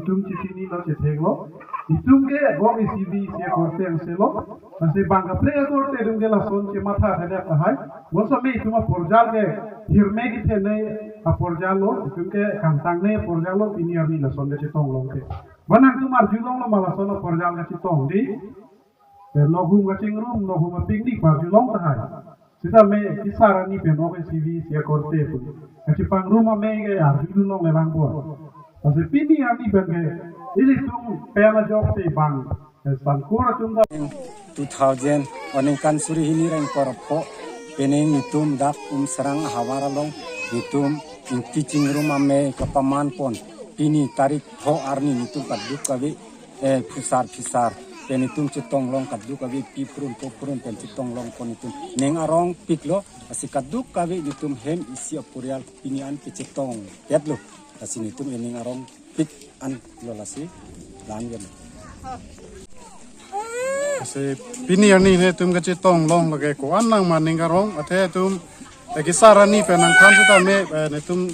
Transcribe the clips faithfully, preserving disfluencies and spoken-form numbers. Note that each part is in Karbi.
Itum chichinilo, chetheklo. Itum ke gok isi bi isi akorte angselo. Lasi bang kaprek akorte itum ke lason chematha thek tahai. Bonsitame itum aporjal ke hirme kethenei aporjal lo. Itum ke kangtangnei aporjal lo, pini arni lason kachetong long ke. Ba nangtum arjulonglo ma lason aporjal kachetong di. Eh, nokhum kachingrum, nokhum apikni parjulong tahai. Sitame kesar arni pen ok isi bi isi akorte pu kachepangrum amei ke arjulong lelang bo. Lasi pini arni pen ke ilitum pen ajok si bang, eh, sangkur atum ta. Two thousand, aningkan suri hini ra ingkoi ra pho, pening itum dak Umsarang ahavar along itum ingti chingrum amei kapaman pon. Pini tarik pho arni itum kaduk kave, eh, phusar phisar pen itum chetong long, kadokave pi phurun po phurun pen chetong long pon itum ning arongpiklo. Lasi kadokave itum hem isi aporjal pini an kechetong detlo. Lasi itum ening arongpik an lo, lasi lan gen. Lasi pini arni netum kachetong long lake ko-an nang ma ning arong, athe itum, eh, kesar arni pen nangthan sitame, eh, netum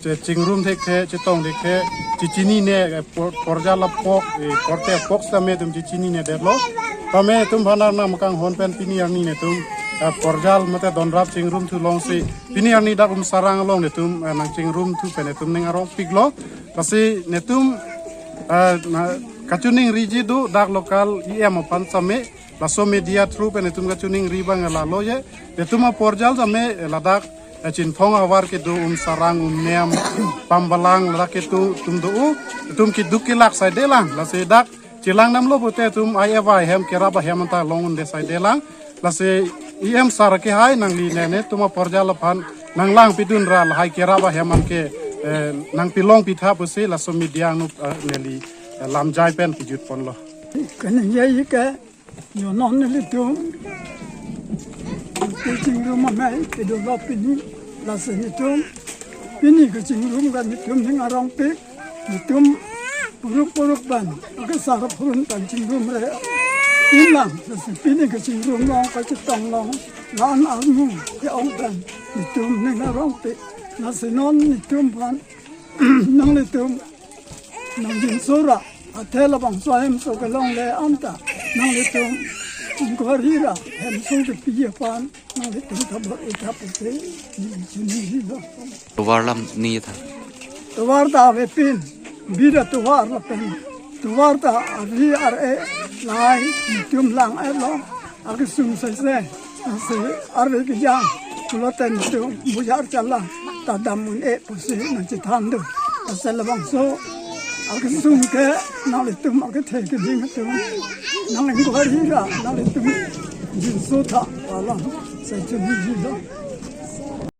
che chingrum thekthe, chetong thekthe, chechinine, eh, por-, porjal apok, eh, korte apok sitame itum chechinine detlo. Tame itum bhanar nang makanghon pen pini arni netum, eh, porjal mate donrap chingrum thu long si. Pini arni dak Umsarang along netum, eh, nangchingrum thu pen netum ning arongpiklo. Lasi netum, eh, na, kachiningri ji do dak local E M aphan sitame. Laso media through pen netum kachiningri bang lalo ye. Netum aporjal sitame, eh, ladak, eh, Chinthong ahavar kedo Umsarang, Umnem, Pambalang, ladak kedo itum do u, itum keduk kelak saidelang. Lasi dak chelang damlo pute itum ai eva ahem, kerap ahem anta long unde saidelang. Lasi E M sir ke hai nangli nene netum aporjal aphan nanglangpidun ra lahai kerap ahem an ke, eh, nangpilongpitha pusi laso media angno, eh, neli, eh, lamjai pen kejut ponlo. Kaningje ke, yo non nelitum ingti chingrum amei kedo lo pini, lasi netum pini kachingrum ke netum ning arongpik, netum puruk puruk ban, akesar phurun tan chingrumre. Inlang, lasi pini kachingrum long, kachetong long, lan armu ke-ong pen netum ning arongpik. Lasi non netum aphan nanglitum nangjinso ra, athe labangso ahemso kelongle anta nanglitum inquiry ra hemso kepi aphan nanglitum ta bor-i tha pusi neli chinilo. Tovar lam ni tha. Tovar ta avepin, bida tovar lapen tovar ta ari ar-e lahai netum lang-etlo. Akesung sese, lasi arve kejang pulote netum bujar chala ta dam un-e pusi nangchethan do. Lasi labangso akesung ke nanglitum akethe keding atum nang-inquiry ra nanglitum jinso tha pu alam si chinilo.